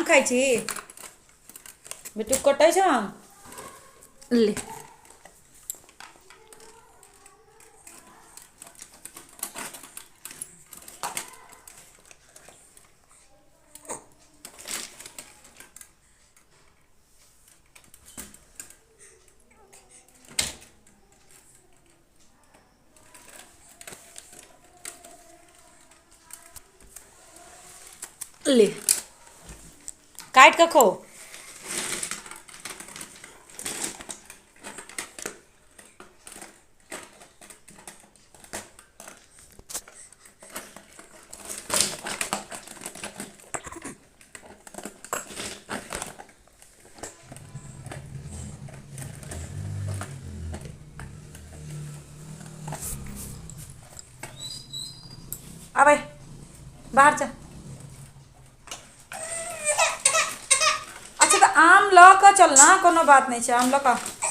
आम खाइ छी? बिट्टू, कटै छौ आम? ले। ले, काटि कऽ खो। आबै, बाहर चल। अच्छा, तऽ आम लऽ कऽ चल ने, कोनो बात नहि छै, आम लऽ कऽ।